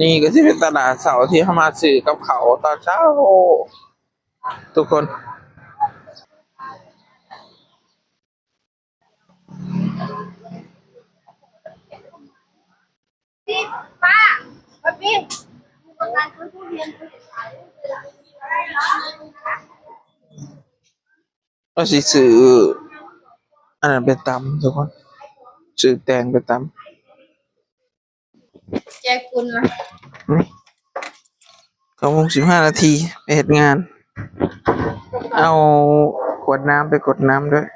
ນີ້ກໍຊິເປັນຕະຫຼາດເຊົ້າທີ່ເຮົາມາຊື້ກັບເຂົ້າຕອນເຊົ້າ ທຸກຄົນ. ວ່າຊິຊື້ອັນນັ້ນໄປຕຳ ທຸກຄົນ, ຊື້ແຕງໄປຕຳ. ແຈກປຸນລະ ນີ້ ເກົ້າໂມງສິບຫ້ານາທີ ໄປເຮັດງານ. ເອົາຂວດນ້ຳໄປກົດນ້ຳດ້ວຍ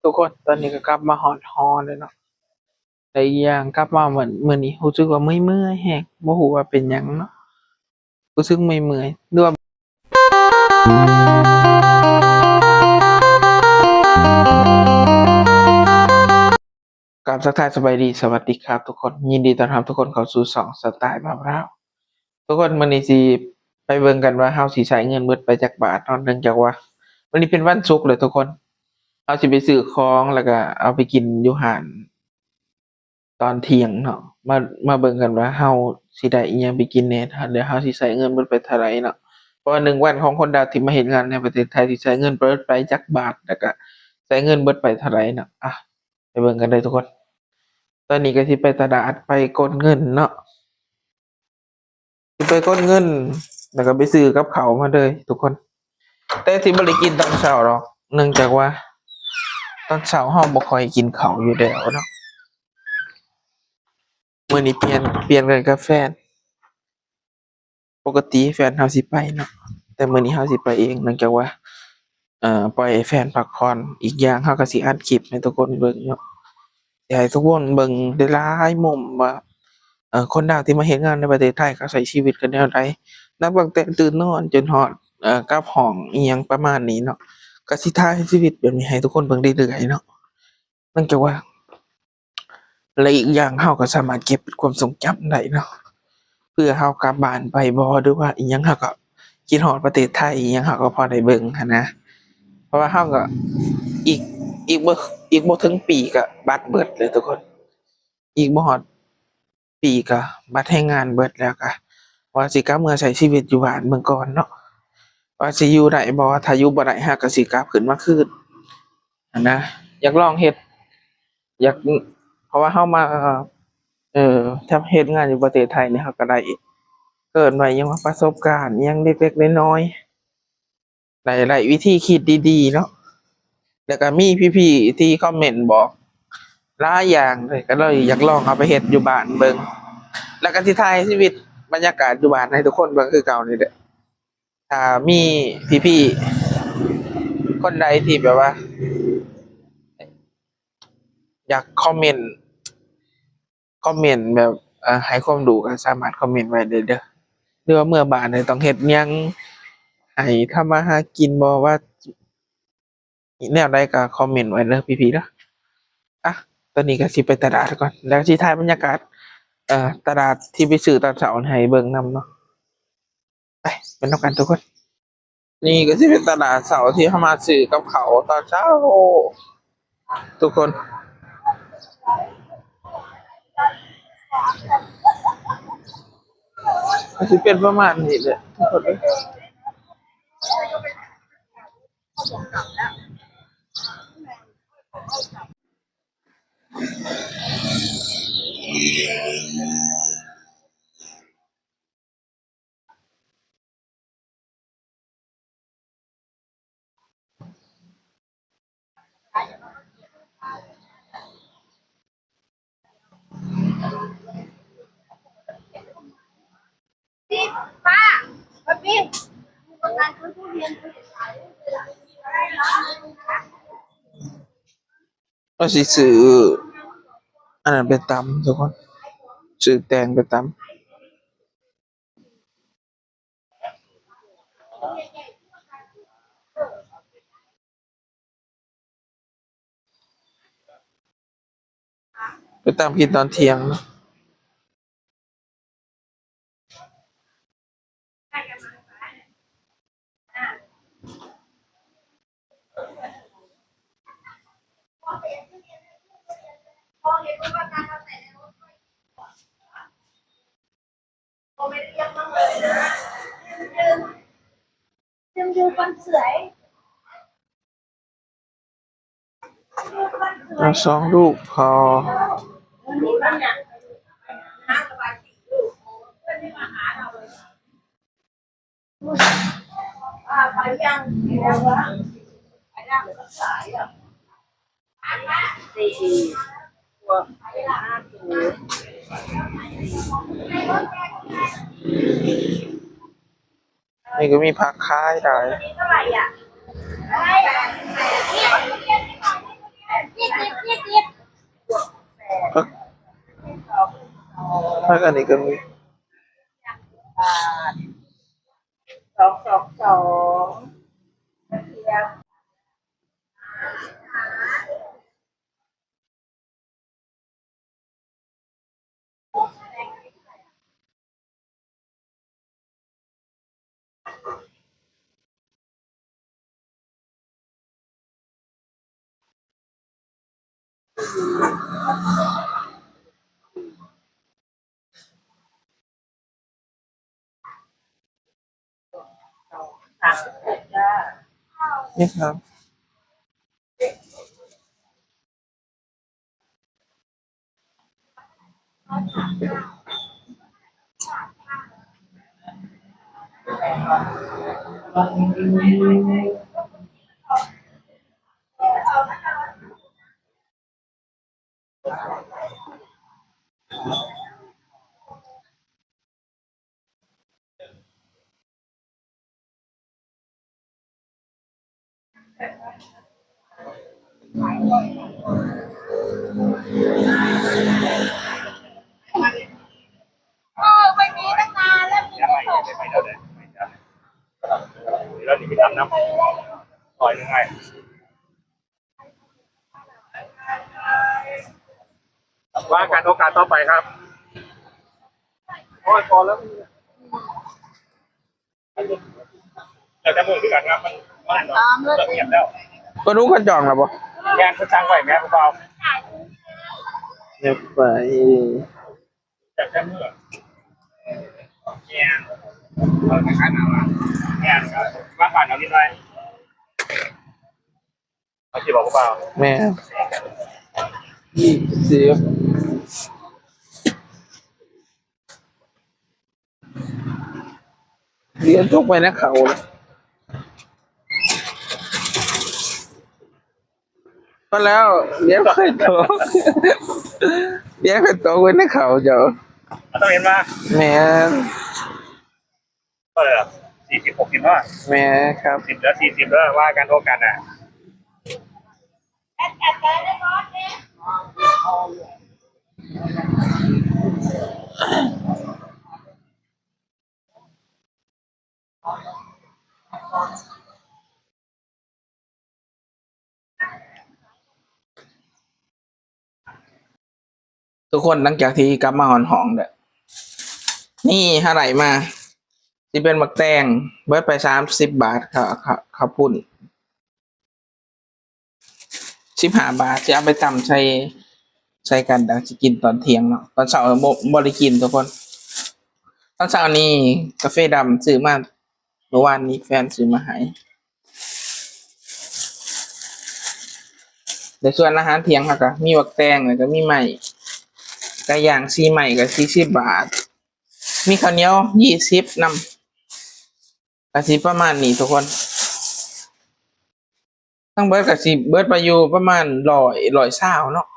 ທຸກຄົນ. ຕອນນີ້ກໍກັບມາຮອດຫໍແລ້ວເນາະ. ແລະ ອີກຢ່າງກັບມາມື້ ມື້ນີ້ຮູ້ສຶກວ່າເມື່ອຍໆແຮງ ບໍ່ຮູ້ວ່າເປັນຫຍັງເນາະ. ຮູ້ສຶກເມື່ອຍໆ ຫຼືວ່າ ກາບທັກທາຍສະບາຍດີ ສະຫວັດດີຄັບທຸກຄົນ, ຍິນດີຕ້ອນຮັບທຸກຄົນເຂົ້າສູ່ຊ່ອງສະໄຕລ໌ບ່າວລາວ. ທຸກຄົນ ມື້ນີ້ຊິໄປເບິ່ງກັນວ່າເຮົາຊິໃຊ້ເງິນເບິດໄປຈັກບາດເນາະ, ເນື່ອງຈາກວ່າມື້ນີ້ເປັນວັນສຸກແລ້ວທຸກຄົນ. ເຮົາຊິໄປຊື້ຂອງ ແລ້ວກໍເອົາໄປກິນຢູ່ຮ້ານ ຕອນທ່ຽງເນາະ. ມາ ມາເບິ່ງກັນວ່າເຮົາຊິໄດ້ອີ່ຫຍັງໄປກິນແດ່ ແລ້ວເຮົາຊິໃຊ້ເງິນເບິດໄປເທົ່າໃດເນາະ. ເພາະວ່າໜຶ່ງວັນຂອງຄົນລາວທີ່ມາເຮັດງານໃນປະເທດໄທ ຊິໃຊ້ເງິນເບິດໄປຈັກບາດ ແລ້ວກະໃຊ້ເງິນເບິດໄປເທົ່າໃດເນາະ. ອະ ໄປເບິ່ງກັນເດີທຸກຄົນ. ຕອນນີ້ກໍຊິໄປຕະຫຼາດ ໄປກົດເງິນເນາະ. ຊິໄປກົດເງິນ ແລ້ວກໍໄປຊື້ກັບເຂົ້າມາເລີຍທຸກຄົນ. ແຕ່ຊິບໍ່ໄດ້ກິນຕອນເຊົ້າດອກ ເນື່ອງຈາກວ່າຕອນເຊົ້າເຮົາບໍ່ຄ່ອຍກິນເຂົ້າຢູ່ແລ້ວເນາະ. ມື້ນີ້ປ່ຽນ ປ່ຽນກັນກັບແຟນ. ປົກກະຕິແຟນເຮົາຊິໄປເນາະ, ແຕ່ມື້ນີ້ເຮົາຊິໄປເອງ ເນື່ອງຈາກວ່າ ເອີ ປ່ອຍໃຫ້ແຟນພັກຜ່ອນ. ອີກຢ່າງເຮົາກໍຊິອັດຄລິບໃຫ້ທຸກຄົນເບິ່ງເນາະ, ຊິໃຫ້ທຸກຄົນເບິ່ງຫຼາຍໆມຸມວ່າ ເອີ ຄົນລາວທີ່ມາເຮັດງານໃນປະເທດໄທ ເຂົາໃຊ້ຊີວິດກັນແນວໃດ ນັບຕັ້ງແຕ່ຕື່ນນອນຈົນຮອດ ເອີ ກັບຫ້ອງ ອີ່ຫຍັງປະມານນີ້ເນາະ. ກໍຊິຖ່າຍຊີວິດແບບນີ້ໃຫ້ທຸກຄົນເບິ່ງເລື້ອຍໆເນາະ, ເນື່ອງຈາກວ່າ ແລະ ອີກຢ່າງເຮົາກໍສາມາດເກັບເປັນຄວາມຊົງຈຳໄດ້ເນາະ, ເພື່ອເຮົາກັບບ້ານໄປບໍ່ ຫຼືວ່າອີ່ຫຍັງ ເຮົາກໍຄິດຮອດປະເທດໄທ ອີ່ຫຍັງ ເຮົາກໍພໍໄດ້ເບິ່ງຫັ້ນນະ. ເພາະວ່າເຮົາກໍອີກ ອີກບໍ່ ອີກບໍ່ເຖິງປີກໍບັດເບິດແລ້ວທຸກຄົນ, ອີກບໍ່ຮອດປີກໍບັດແຮງງານເບິດແລ້ວ. ກໍວ່າຊິກັບເມືອໃຊ້ຊີວິດຢູ່ບ້ານເບິ່ງກ່ອນເນາະ ວ່າຊິຢູ່ໄດ້ບໍ່, ຖ້າຢູ່ບໍ່ໄດ້ ເຮົາກໍຊິກັບຂຶ້ນມາຄືນຫັ້ນນະ. ຢາກລອງເຮັດ ຢາກ ເພາະວ່າເຮົາມາ ເອີ ເຮັດງານຢູ່ປະເທດໄທນີ້ ເຮົາກໍໄດ້ ເອີ້ນວ່າຫຍັງ ປະສົບການຫຍັງເລັກໆນ້ອຍໆ ໄດ້ ໄດ້ວິທີຄິດດີໆເນາະ. ແລ້ວກໍມີພີ່ໆທີ່ຄອມເມັນບອກຫຼາຍຢ່າງເລີຍ, ກໍເລີຍຢາກລອງເອົາໄປເຮັດຢູ່ບ້ານເບິ່ງ ແລ້ວກໍຊິຖ່າຍຊີວິດບັນຍາກາດຢູ່ບ້ານໃຫ້ທຸກຄົນເບິ່ງຄືເກົ່ານີ້ແຫຼະ. ຖ້າມີພີ່ໆຄົນໃດທີ່ແບບວ່າ ຢາກຄອມເມັນ ຄອມເມັນແບບ ເອີ ໃຫ້ຄວາມຮູ້ ກໍສາມາດຄອມເມັນໄວ້ໄດ້ເດີ, ຫຼືວ່າເມືອບ້ານນີ້ຕ້ອງເຮັດຫຍັງ ໃຫ້ທຳມາຫາກິນບໍ່ ວ່າແນວໃດ ກໍຄອມເມັນໄວ້ເດີພີ່ໆເດີ. ອະ ຕອນນີ້ກໍຊິໄປຕະຫຼາດກ່ອນ ແລ້ວຊິຖ່າຍບັນຍາກາດ ເອີ ຕະຫຼາດທີ່ໄປຊື້ຕອນເຊົ້າໃຫ້ເບິ່ງນຳເນາະ. ໄປ ໄປນຳກັນທຸກຄົນ. ນີ້ກໍຊິເປັນຕະຫຼາດເຊົ້າທີ່ເຮົາມາຊື້ກັບເຂົ້າຕອນເຊົ້າ ທຸກຄົນ. ກໍຊິເປັນປະມານນີ້ແຫຼະທຸກຄົນເອີຍ. ວ່າຊິຊື້ອັນນັ້ນໄປຕຳທຸກຄົນ, ຊື້ແຕງໄປຕຳ. ໄປຕຳກິນຕອນທ່ຽງເນາະ. ເ ເອົາສອງລູກພໍ. ນີ້ກໍມີຜັກຂາຍຫຼາຍ. ຜັກ ຜັກອັນນີ້ກໍມີ. ສອງສອງສອງ ກະທຽມ. ນີ້ຄັບ. ວ່າກັນໂອກາດຕໍ່ໄປຄັບ. ໂອ້ຍ ພໍແລ້ວ ແລ້ວແຕ່ມື້ຄືກັນຄັບ ມັນ ມັນເລີ່ມງຽບແລ້ວ. ປາດຸກເຂົາຈອງແລ້ວບໍ່? ແມ່ນ ເພິ່ນສັ່ງໄວ້ແມ່ຜູ້ບ່າວ. ແມ່ນໄປ ແລ້ວແຕ່ມື້ ແມ່ນ ເຂົາຈະຂາຍໜ້າຮ້ານ ແມ່ນ ມາບ້ານເຮົານິດໜ້ອຍ. ເອົາຊິບອກຜູ້ບ່າວ. ແມ່ນ ຫຼຽນຕົກໄປໃນເຂົາ ກໍແລ້ວ ຫຼຽນຂ້ອຍຕົກ ຫຼຽນຂ້ອຍຕົກໄປໃນເຂົາເຈົ້າ. ເຮົາຕ້ອງເຫັນວ່າ ແມ່ນ. ເທົ່າໃດລະ ສີ່ສິບ ຫົກສິບເນາະ. ແມ່ນຄັບ ສິບເຫຼືອສີ່ສິບເດີ ວ່າກັນໂອກາດໜ້າ. ທຸກຄົນ ຫຼັງຈາກທີ່ກັບມາຮອດຫ້ອງແລ້ວ ນີ້ເຮົາໄດ້ມາ ຊິເປັນໝາກແຕງ ເບິດໄປສາມສິບບາດ ເຂົ້າ ເຂົ້າ ເຂົ້າປຸ້ນສິບຫ້າບາດ ຊິເອົາໄປຕຳໃສ່ ໃສ່ກັນ ແລ້ວຊິກິນຕອນທ່ຽງເນາະ. ຕອນເຊົ້າບໍ່ ບໍ່ໄດ້ກິນທຸກຄົນ. ຕອນເຊົ້ານີ້ກາເຟດຳຊື້ມາ ເມື່ອວານນີ້ແຟນຊື້ມາໃຫ້. ແລະ ສ່ວນອາຫານທ່ຽງເຮົາກໍມີໝາກແຕງ ແລ້ວກໍມີໄມ້ ໄກ່ຍ່າງສີ່ໄມ້ກໍສີ່ສິບບາດ ມີເຂົ້າໜຽວຍີ່ສິບນຳ ກໍຊິປະມານນີ້ທຸກຄົນ. ທັງເບິດກໍຊິເບິດໄປຢູ່ປະມານຮ້ອຍ ຮ້ອຍຊາວເນາະ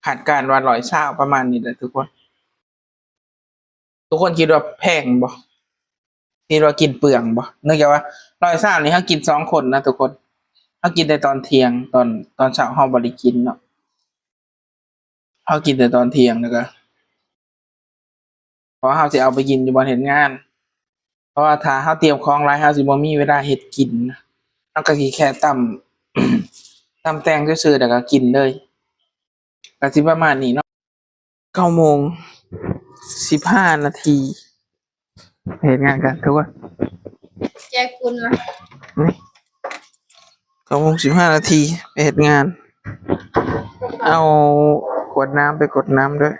ຄາດການວ່າຮ້ອຍຊາວ ປະມານນີ້ແຫຼະທຸກຄົນ. ທຸກຄົນຄິດວ່າແພງບໍ່? ຄິດວ່າກິນເປືອງບໍ່? ເນື່ອງຈາກວ່າຮ້ອຍຊາວນີ້ເຮົາກິນສອງຄົນນະທຸກຄົນ. ເຮົາກິນແຕ່ຕອນທ່ຽງ ຕອນ ຕອນເຊົ້າເຮົາບໍ່ໄດ້ກິນເນາະ. ເຮົາກິນແຕ່ຕອນທ່ຽງ ແລ້ວກໍ ເພາະວ່າເຮົາຊິເອົາໄປກິນຢູ່ບ່ອນເຮັດງານ. ເພາະວ່າຖ້າເຮົາຕຽມຂອງຫຼາຍ ເຮົາຊິບໍ່ມີເວລາເຮັດກິນ. ເຮົາກໍຊິແຄ່ຕຳ ຕຳແຕງຊື່ໆ ແລ້ວກໍກິນເລີຍ. ກໍຊິປະມານນີ້ເນາະ. ເກົ້າໂມງສິບຫ້ານາທີ ເຮັດງານກັນທຸກຄົນ. ແຈກປຸ້ນລະ ນີ້ ເກົ້າໂມງສິບຫ້ານາທີ ໄປເຮັດງານ. ເອົາ ວດນ້ຳ ໄປກວດນ້ຳດ້ວຍ.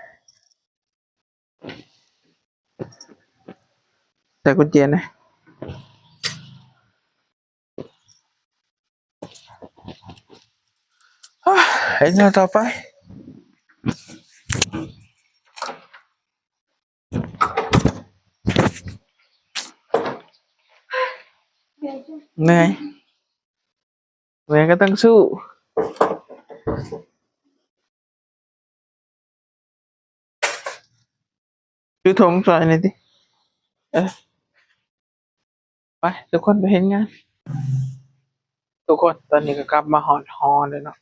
ໃສ່ກຸນແຈນະ. ເຮັດງານຕໍ່ໄປ. ເມື່ອຍ ເມື່ອຍກໍຕ້ອງສູ້. ຖືຖົງຊ່ອຍແດ່ຕິ. ເອີ ໄປ ທຸກຄົນໄປເຮັດງານ. ທຸກຄົນ ຕອນນີ້ກໍກັບມາຮອດຫໍແລ້ວເນາະ.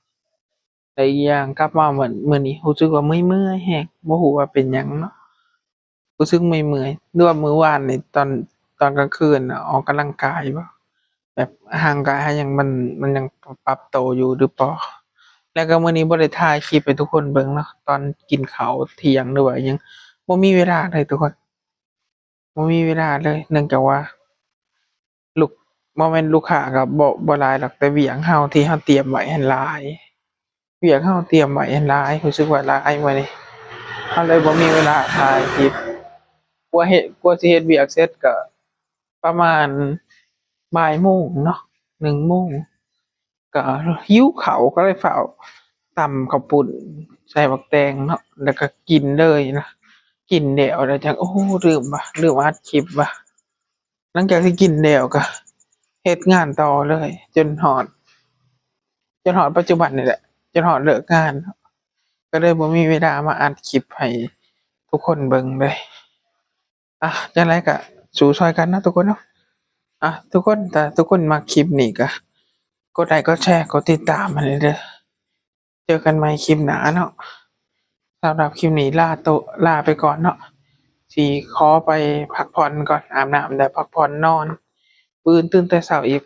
ແລະ ອີກຢ່າງກັບມາມື້ ມື້ນີ້ຮູ້ສຶກວ່າເມື່ອຍໆແຮງ ບໍ່ຮູ້ວ່າເປັນຫຍັງເນາະ. ຮູ້ສຶກເມື່ອຍໆ ຫຼືວ່າມື້ວານນີ້ຕອນ ຕອນກາງຄືນອອກກຳລັງກາຍບໍ່ ແບບຮ່າງກາຍເຮົາຍັງ ມັນ ມັນຍັງປັບໂຕຢູ່ຫຼືບໍ່. ແລ້ວກໍມື້ນີ້ບໍ່ໄດ້ຖ່າຍຄລິບໃຫ້ທຸກຄົນເບິ່ງເນາະ ຕອນກິນເຂົ້າທ່ຽງ ຫຼືວ່າຫຍັງ ບໍ່ມີເວລາເລີຍທຸກຄົນ. ບໍ່ມີເວລາເລີຍ ເນື່ອງຈາກວ່າລູກ ບໍ່ແມ່ນລູກຄ້າກໍບໍ່ ບໍ່ຫຼາຍດອກ ແຕ່ວຽກເຮົາທີ່ເຮົາຕຽມໄວ້ຫັ້ນຫຼາຍ. ວຽກເຮົາຕຽມໄວ້ຫັ້ນຫຼາຍ ຮູ້ສຶກວ່າຫຼາຍມື້ນີ້ ເຮົາເລີຍບໍ່ມີເວລາຖ່າຍຄລິບ. ກວ່າເຮັດ ກວ່າຊິເຮັດວຽກເສັດກໍປະມານບ່າຍໂມງເນາະ ໜຶ່ງໂມງ. ກໍຫິວເຂົ້າ ກໍເລີຍຟ້າວຕຳເຂົ້າປຸ້ນໃສ່ໝາກແຕງເນາະ ແລ້ວກໍກິນເລີຍນະ. ກິນແລ້ວ ແລ້ວຈັ່ງ ໂອ້ ລືມວ່າ ລືມອັດຄລິບວ່າ. ຫຼັງຈາກທີ່ກິນແລ້ວກໍເຮັດງານຕໍ່ເລີຍ ຈົນຮອດ ຈົນຮອດປັດຈຸບັນນີ້ແຫຼະ ຈົນຮອດເລີກງານ ກໍເລີຍບໍ່ມີເວລາມາອັດຄລິບໃຫ້ທຸກຄົນເບິ່ງເລີຍ. ອ່ະ ຈັ່ງໃດກໍສູ້ຊ່ອຍກັນເນາະທຸກຄົນເນາະ. ອ່ະ ທຸກຄົນ ຖ້າທຸກຄົນມັກຄລິບນີ້ກໍກົດໄລ ກົດແຊ ກົດຕິດຕາມໃຫ້ແດ່ເດີ. ເຈີກັນໃໝ່ຄລິບໜ້າເນາະ. ສຳລັບຄລິບນີ້ລາໂຕ ລາໄປກ່ອນເນາະ. ຊິຂໍໄປພັກຜ່ອນກ່ອນ ອາບນ້ຳແລ້ວພັກຜ່ອນນອນ. ມື້ອື່ນຕື່ນແຕ່ເຊົ້າອີກ